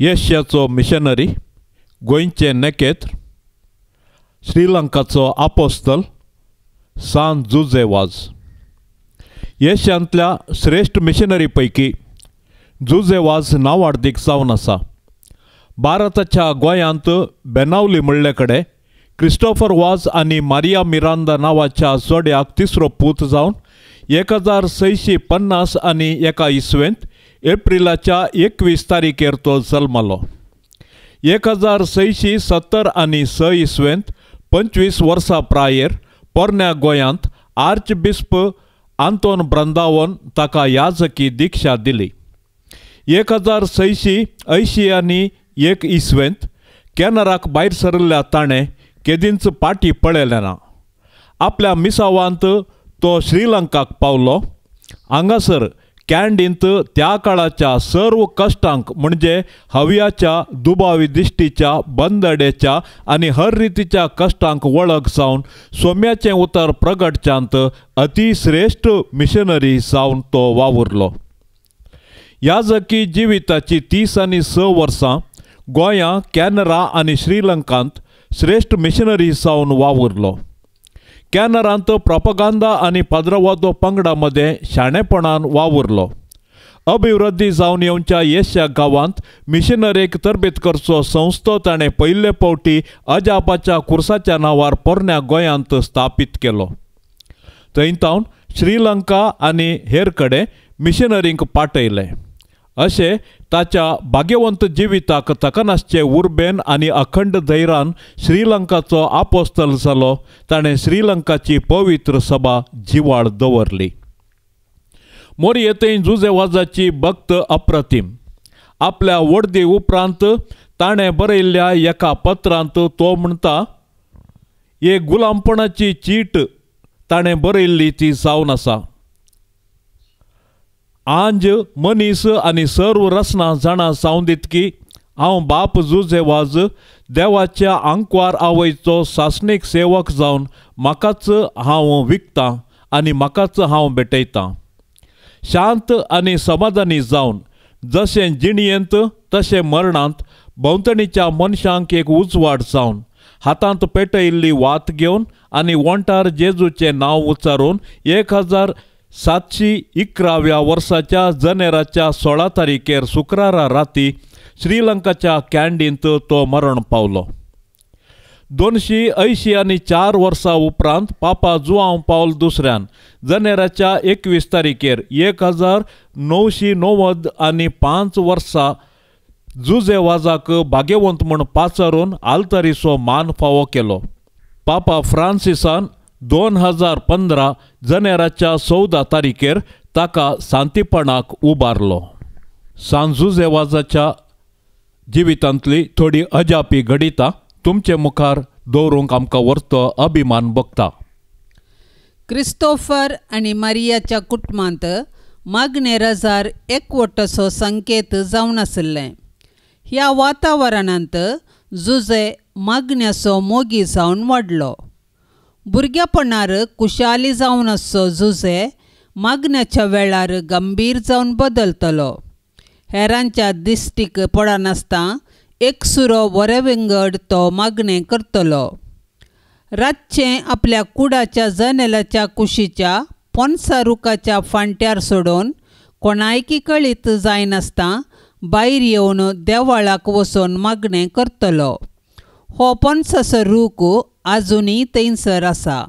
एशियाचो missionary, गोंयचें नेकेत्र, श्रीलंकाचो आपोस्तल सांत जुझे वाज. एशियांतल्या श्रेश्ठ मिशनरी पैकी जुझे वाज नांवाडदीक जावन आसा. भारताच्या गोंयांत बेनावली म्हणले कडेन क्रिस्टोफर वाज आनी मारिया मिरांदा नांवाच्या जोड्याक तिसरो पूत जावन 1650 आनी एका इसवेंत एप्रिलाच्या 21 तारीखेर तो जल्मलो. 1670 आनी 6 इसवेंत 25 वर्सां प्रायेर पोरण्या गोंयांत आर्च बिस्प आंतोन ब्रंदावन ताका याजकी दीक्षा दिली. 1680 आनी 1 इसवेंत कॅनराक भायर सरिल्ल्या ताणें केदींच पाटी पळयलें ना. आपल्या मिसावांत तो श्रीलंकाक पावलो. हांगासर कॅन्डींत त्या काळाच्या सर्व कश्टांक म्हणजे हव्याच्या, दुबावी दिश्टीच्या, बंदडेच्या आनी हर रितीच्या कश्टांक वळख जावन सोम्याचें उतर प्रगटच्यांत अतिश्रेश्ठ मिशनरी जावन तो वावुरलो. याजकी जिविताची 30 आनी 6 वर्सां गोंया, कॅनरा आनी श्रीलंकांत श्रेश्ठ मिशनरी जावन वावुरलो. कॅनरांत प्रोपगांदा आनी पाद्रवादो पंगडा मदें शाणेपणान वावुरलो. अभिवृद्धी जावन येवच्या येश्या गांवांत मिशनरीक तरबेत करचो संस्थो ताणें पयले फावटी अजापाच्या कुर्साच्या नांवार पोरण्या गोंयांत स्थापीत केलो. थंय तावन श्रीलंका आनी हेर कडेन मिशनरींक पाटयले. अशें ताच्या भाग्यवंत जिविताक तकनासचे उर्बेन आनी अखंड धैर्यान श्रीलंकाचो आपोस्तल जालो. ताणें श्रीलंकाची पवित्र सभा जिवाळ दवरली. मोरये थंय जुझे वाजाची भक्त अप्रतीम. आपल्या वडदी उपरांत ताणें बरयल्ल्या एका पत्रांत तो म्हणटा, एक गुलामपणाची चीट ताणें बरयल्ली ती जावन आसा. आंज मनीस आनी सर्व रचना जाणा जावन दितकी हांव बाप जुझे वाज देवाच्या आंकवार आवयचो सासणीक सेवक जावन म्हाकाच हांव विकतां आनी म्हाकाच हांव भेटयतां. शांत आनी समाधानी जावन जशें जिणयेंत तशें मरणांत भोंवतणीच्या मनशांक एक उजवाड जावन हातांत पेटयिल्ली वात घेवन आनी वोंठार जेजूचें नांव उच्चारून 1711व्या वर्साच्या जनेराच्या 16 तारीखेर शुक्रारा राती श्रीलंकाच्या कॅन्डींत तो मरण पावलो. 280 आनी 4 वर्सां उपरांत पापा जुआंव पावल दुसऱ्यान जनेराच्या 21 तारीखेर 1990 आनी 5 वर्सां जुझे वाजाक भाग्यवंत म्हूण पाचारून आल्तारीचो मान फावो केलो. पापा फ्रांसिसान 2015 जनेराच्या 14 तारीखेर ताका शांतीपणाक उबारलो. सांत जुझे वाजाच्या जिवितांतली थोडी अजापी घडितां तुमचे मुखार दवरूंक आमकां व्हरतो अभिमान भोगता. क्रिस्तोफर आनी मारियाच्या कुटुंबांत मागणे रजार एकवटाचो संकेत जावन आशिल्लें. ह्या वातावरणांत जुझे मागण्याचो मोगी जावन वाडलो. भुरगेपणार कुशाली जावन आसचो जुझे मागण्याच्या वेळार गंभीर जावन बदलतलो. हेरांच्या दिश्टीक पडनासतना एकसुरो वरेविंगड तो मागणें करतलो. रातचें आपल्या कुडाच्या जनेलाच्या कुशीच्या पोनसा रुखाच्या फांट्यार सोडून कोणायकी कळीत जायनासतना भायर येवन देवाळाक वचून मागणें करतलो. हो पोनसाचो रूख आजुनूय थंयसर आसा.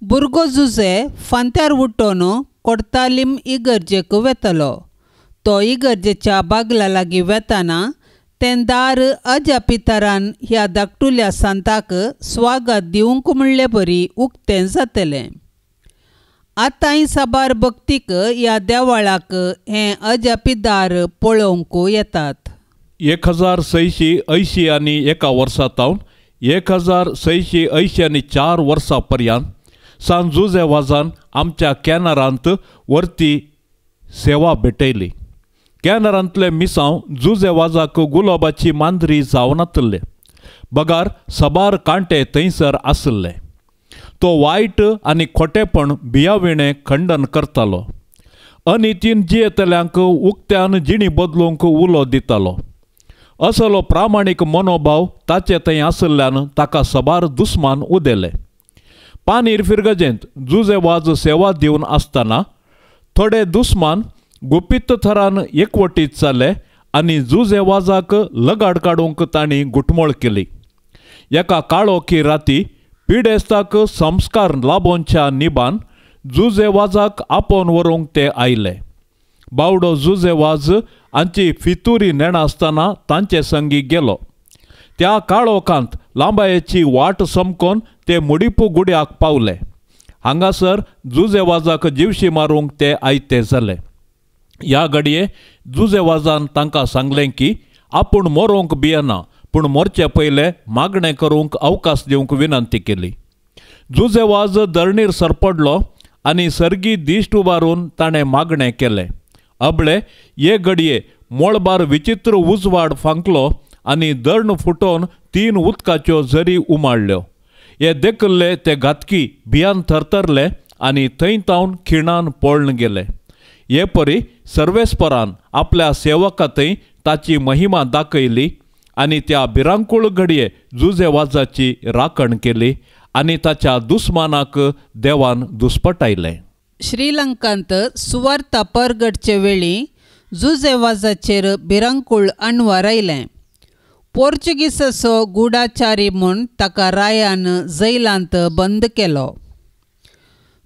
भुरगो जुझे फांत्यार उठोवन कोडतालीम इगर्जेक वेतलो. तो इगर्जेच्या बागला लागीं वेताना तें दार अजापितरान ह्या धाकटुल्या सांताक स्वागत दिवंक म्हणले बरी उक्तें जातलें. आतांय साबार भक्तीक ह्या देवळाक हें अजापी दार पळोवंक येतात. 1680 आनी 1 वर्सा तावन 1680 आनी 4 वर्सां पर्यंत सांत जुझे वाजान आमच्या कॅनरांत वर्ती सेवा भेटयली. कॅनरांतले मिसांव जुझे वाजाक गुलाबाची मांद्री जावन आशिल्ले, बगार साबार कांटे थंयसर आशिल्ले. तो वायट आनी खोटेपण बियाविणें खंडन करतालो. अनितीन जियेतल्यांक उक्त्यान जिणी बदलूंक उलो दितालो. असलो प्रामाणीक मनोभाव ताचे थंय आशिल्ल्यान ताका सबार दुस्मान उदेले. पानीर फिरगजेंत जुजे वाज सेवा दिवन आसतना थोडे दुस्मान गुपीत थरान एकवटीत जाले आनी जुजे वाजाक लगाड काडूंक तांणी घुटमळ केली. एका काळोखी राती पिडेस्ताक संस्कार लाबोवच्या निबान जुजे वाजाक आपोवन व्हरूंक ते आयले. बावडो जुजे वाज हांची फितुरी नेणासतना तांचे संगी गेलो. त्या काळोखांत लांबायेची वाट समकोन ते मुडीपू गुड्याक पावले. हांगासर जुजे वाजाक जिवशी मारूंक ते आयते जाले. ह्या घडये जुजे वाजान तांकां सांगलें की आपूण मरोंक भियेना, पूण मोरचे पयले मागणें करूंक अवकाश दिवंक विनंती केली. जुजे वाज धरणीर सरपडलो आनी सर्गी दिश्ट उबारून ताणें मागणें केलें. अबळे हे घडये मळबार विचित्र उजवाड फांकलो आनी धरण फुटोवन 3 उदकाच्यो झरी उमाळ्ळ्यो. हे देखल्ले ते घातकी भियान थरथरले आनी थंय तावन खिणान पळून गेले. हे परी सर्वेस्परान आपल्या सेवका थंय ताची महिमा दाखयली आनी त्या भिरांकूळ घडये जुजे वाजाची राखण केली आनी ताच्या दुस्मानाक देवान दुस्पटायलें. श्रीलंकांत सुवार्ता परगटचे वेळी जुजे वाजाचेर भिरांकूळ अणवार आयलें. पोर्चुगीसाचो गुडाचारी म्हूण ताका रायान जैलांत बंद केलो.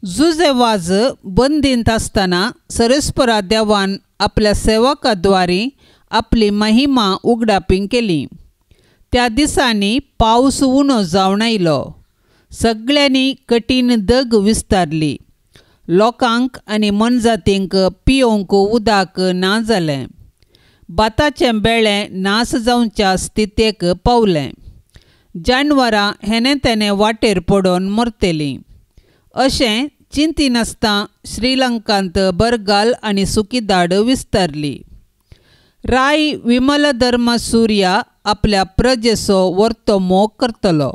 जुजे वाज बंदींत आसतना सरस्परा देवान आपल्या सेवकाद्वारी आपली महिमा उगडापी केली. त्या दिसांनी पावस उणो जावन आयलो. सगळ्यांनी कठीण दग विस्तारली. लोकांक आनी मनजातींक पियोवंक उदक ना जालें. भाताचें बेळें नास जावच्या स्थितेक पावलें. जानवरां हेने तेने वाटेर पडून मरतलीं. अशें चिंतिनासतना श्रीलंकांत बरगाल आनी सुकी दाड विस्तारली. राय विमलधर्म सूर्या आपल्या प्रजेचो वर्तो मोग करतलो.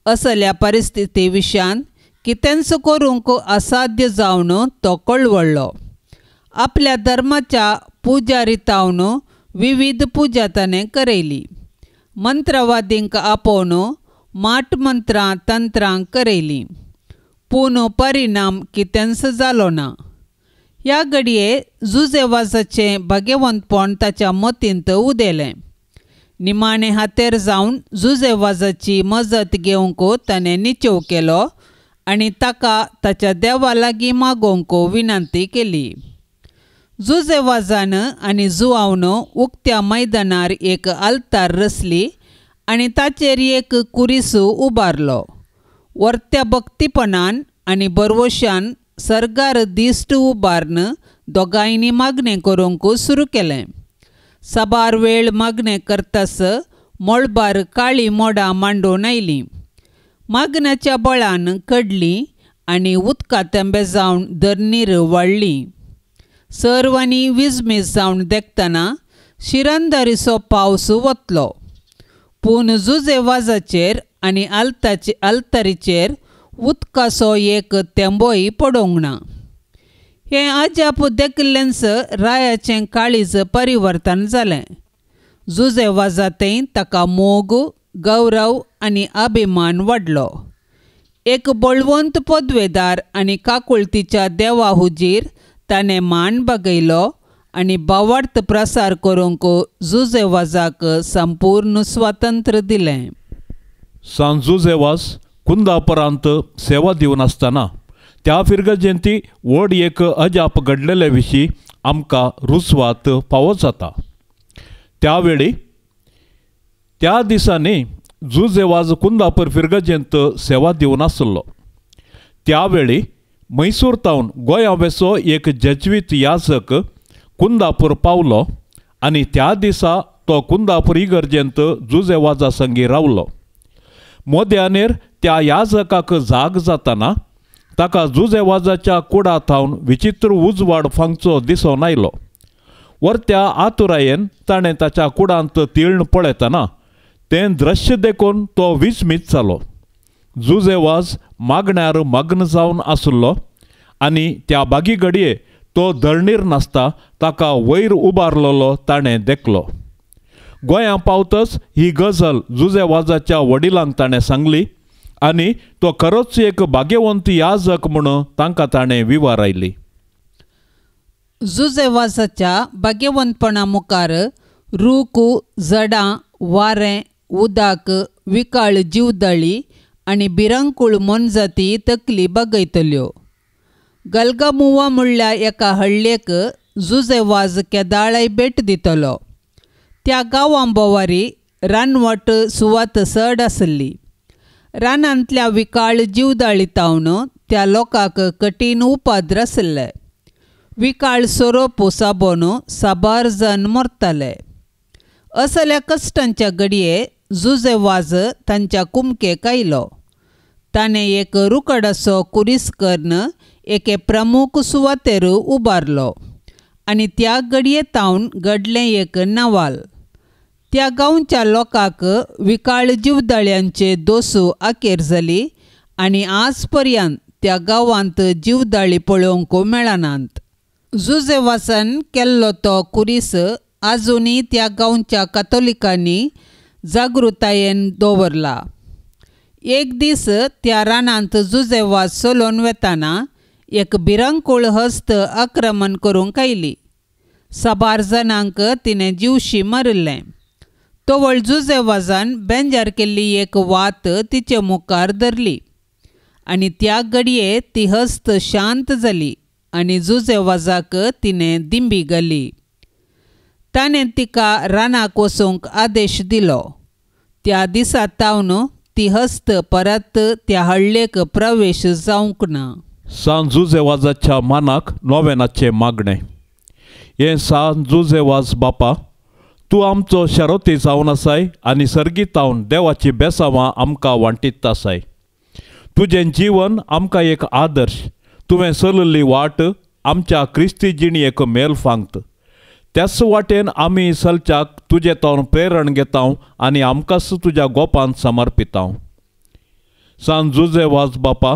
असल्या परिस्थिती विशयान कितेंच करूंक असाध्य जावन तो कळवळ्ळो. आपल्या धर्माच्या पुजारी तावन विविध पुजा ताणें करयली. मंत्रवादींक आपोवन माट मंत्रां तंत्रां करयलीं, पूण परिणाम कितेंच जालो ना. ह्या घडये जुजे वाजाचें भाग्यवंतपण ताच्या मतींत उदेलें. निमाणें हातेर जावन जुजे वाजाची मजत घेवंक ताणें निचेव केलो आनी ताका ताच्या देवा लागीं मागोवंक विनंती केली. जुजे वाजान आनी जुआवन उक्त्या मैदानार एक आल्तार रचली आनी ताचेर एक कुरिसू उबारलो. वर्त्या भक्तीपणान आनी बरवशान सरगार दिश्ट उबारून दोगांयनी मागणें करूंक सुरू केलें. साबार वेळ मागणें करतास मळबार काळी मोडां मांडून आयलीं. मागण्याच्या बळान कडली आनी उदका तेंबे जावन धरणीर वाडली. सर्वांनी विजमीज जावन देखतना शिरंदारीचो पावस वतलो, पूण जुजे वाजाचेर आनी आल्तारीचेर उदकाचो एक तेंबोय पडोवंक ना. हें अजाप देखिल्लेंच रायाचें काळीज परिवर्तन जालें. जुजे वाजातय ताका मोग, गौरव आनी अभिमान वाडलो. एक बळवंत पदवेदार आनी काकुळतीच्या देवा हुजीर ताणें मान बागयलो आनी भावार्थ प्रसार करूंक जुजे वाजाक संपूर्ण स्वातंत्र्य दिलें. सांत जुजे वाज कुंदापरांत सेवा दिवन आसतना त्या फिरगजेंती व्हड एक अजाप घडलेले विशीं आमकां रुजवात फावो जाता. त्यावेळी त्या दिसांनी जुजे वाज कुंदापूर फिरगजेंत सेवा दिवन आसलो. त्यावेळी मैसूर तावन गोंया वेसो एक जेज्वीत याजक कुंदापूर पावलो आनी त्या दिसा तो कुंदापूर इगर्जेंत जुजे वाजा संगी रावलो. मोद्यानेर त्या याजकाक जाग जातना ताका जुजे वाजाच्या कुडा थावन विचित्र उजवाड फांगचो दिसून आयलो. वर्त्या आतुरायेन ताणें ताच्या कुडांत तिळण पळयतना तें दृश्य देखून तो विस्मीत जालो. जुजे वाज मागण्यार मग्न जावन आसलो आनी त्या बागी घडये तो धरणीर नासता ताका वयर उबारलेलो ताणें देखलो. गोंया पावतच ही गजल जुजे वाजाच्या वडिलांक ताणें सांगली आनी तो खरोच एक भाग्यवंत याजक म्हूण तांकां ताणें विवारायली. जुजे वाजाच्या भाग्यवंतपणा मुखार रूख, झडां, वारें, उदक, विकाळ जिवदाळी आनी भिरांकूळ मोनजाती तकली बागयतल्यो. गलगामुवा म्हणल्या एका हळ्ळेक जुजे वाज केदाळाय भेट दितलो. त्या गांवां भोवारी रानवट सुवात चड आसली. रानांतल्या विकाळ जिवदाळी तावन त्या लोकांक कठीण उपाद्र आसले. विकाळ सोरोप साबोन साबार जण मरताले. असल्या कश्टांच्या घडये जुजे वाज तांच्या कुमकेक आयलो. ताणें एक रुकडाचो कुरीस करून एके प्रमुख सुवातेर उबारलो आनी त्या घडये तावन घडलें एक नवाल. त्या गांवच्या लोकांक विकाळ जिवदाळ्यांचे दोसू अखेर जाली आनी आज पर्यंत त्या गांवांत जिवदाळी पळोवंक मेळनात. जुजे वासान केल्लो तो कुरीस आजुनूय त्या गांवच्या कातोलिकांनी जागृतायेन दवरला. एक दीस त्या रानांत जुजे वाज चलोवन वेताना एक भिरांकूळ हस्त आक्रमण करूंक आयली. साबार जाणांक तिणें जिवशी मारिल्लें. तवळ जुजे वाजान बेंजार केल्ली एक वात तिचे मुखार धरली आनी त्या घडये ती हस्त शांत जाली आनी जुजे वाजाक तिणें दिंबी घाली. ताणें तिका रानाक वचूंक आदेश दिलो. त्या दिसा तावन ती हस्त परत त्या हळ्ळेक प्रवेश जावंक ना. सान जुजे वाजाच्या मानाक नोवेनाचें मागणें. हें सान जुजे वाज बापा, तूं आमचो शरोती जावन आसाय आनी सर्गीतावन देवाची बेसावां आमकां वांटीत आसाय. तुजें जीवन आमकां एक आदर्श. तुवें चलयल्ली वाट आमच्या क्रिस्ती जिणेक मेल फांगत. त्याच वाटेन आमी चलच्याक तुजे तावन प्रेरण घेता आनी आमकांच तुज्या गोपान समर्पिता. सान जुजे वाज बापा,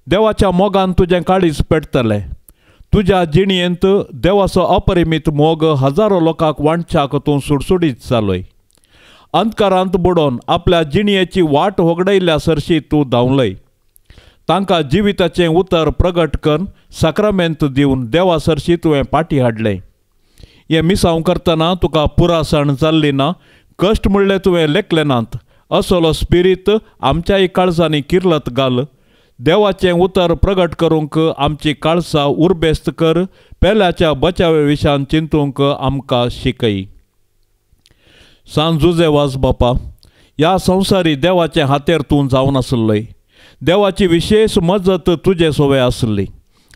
देवाच्या मोगान तुजें काळीज पेटतलें. तुज्या जिणेंत देवाचो अपरिमीत मोग हजारो लोकांक वांटच्याक तूं सुडसुडीत जालोय. अंधकारांत बुडोवन आपल्या जिणेची वाट होगडयल्ल्या सरशी तूं धांवलय. तांकां जिविताचें उतर प्रगट करून साक्रामेंत दिवन देवा सरशी तुवें पाटी हाडलें. हें मिसांव करतना तुका पुरासण जाल्ली ना, कश्ट म्हणलें तुवें लेखले नात. असलो स्पिरीत आमच्याय काळजांनी किर्लत घाल. देवाचें उतर प्रगट करूंक आमची काळसां उरबेस्त कर. पेल्याच्या बचावे विशयान चिंतूंक आमकां शिकय. सान जुजे वाज बापा, ह्या संवसारी देवाचे हातेर तूं जावन आसलोय. देवाची विशेश मजत तुजे सोवे आसली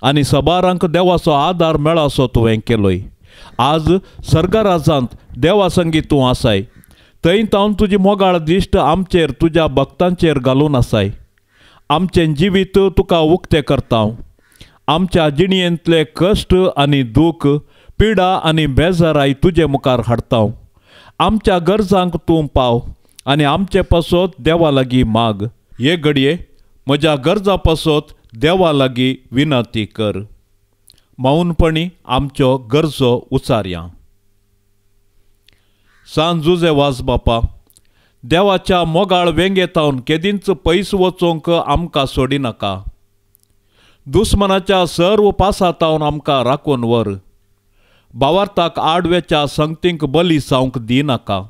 आनी सबारांक देवाचो आदार मेळासो तुवें केलोय. आज सर्गराजांत देवा संगी तूं आसाय. थंय तावन तुजी मोगाळ दिश्ट आमचेर तुज्या भक्तांचेर घालून आसाय. आमचें जिवीत तुका उक्तें करता. आमच्या जिणेंतले कश्ट आनी दूख, पिडा आनी बेजाराय तुजे मुखार हाडता. आमच्या गरजांक तूं पाव आनी आमचे पासत देवा लागीं माग. हे घडये म्हज्या गरजा पासत देवा लागीं विनंती कर. मौनपणी आमच्यो गरजो उचारया. सान जुजे वाज बापा, देवाच्या मोगाळ वेंगेतावन केदींच पयस वचूंक आमकां सोडिनाका. दुस्मनाच्या सर्व पासातावन आमकां राखून व्हर. भावार्थाक आडवेच्या संगतींक बली जावंक दिनाका.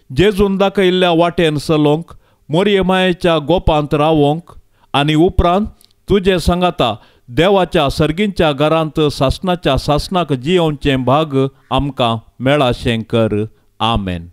जेजून दाखयल्ल्या वाटेन चलोवंक, मोरये मायेच्या गोपांत रावोंक आनी उपरांत तुजे सांगाता देवाच्या सर्गींच्या घरांत सासणाच्या सासणाक जियोवचें भाग आमकां मेळाशें कर. आमेन.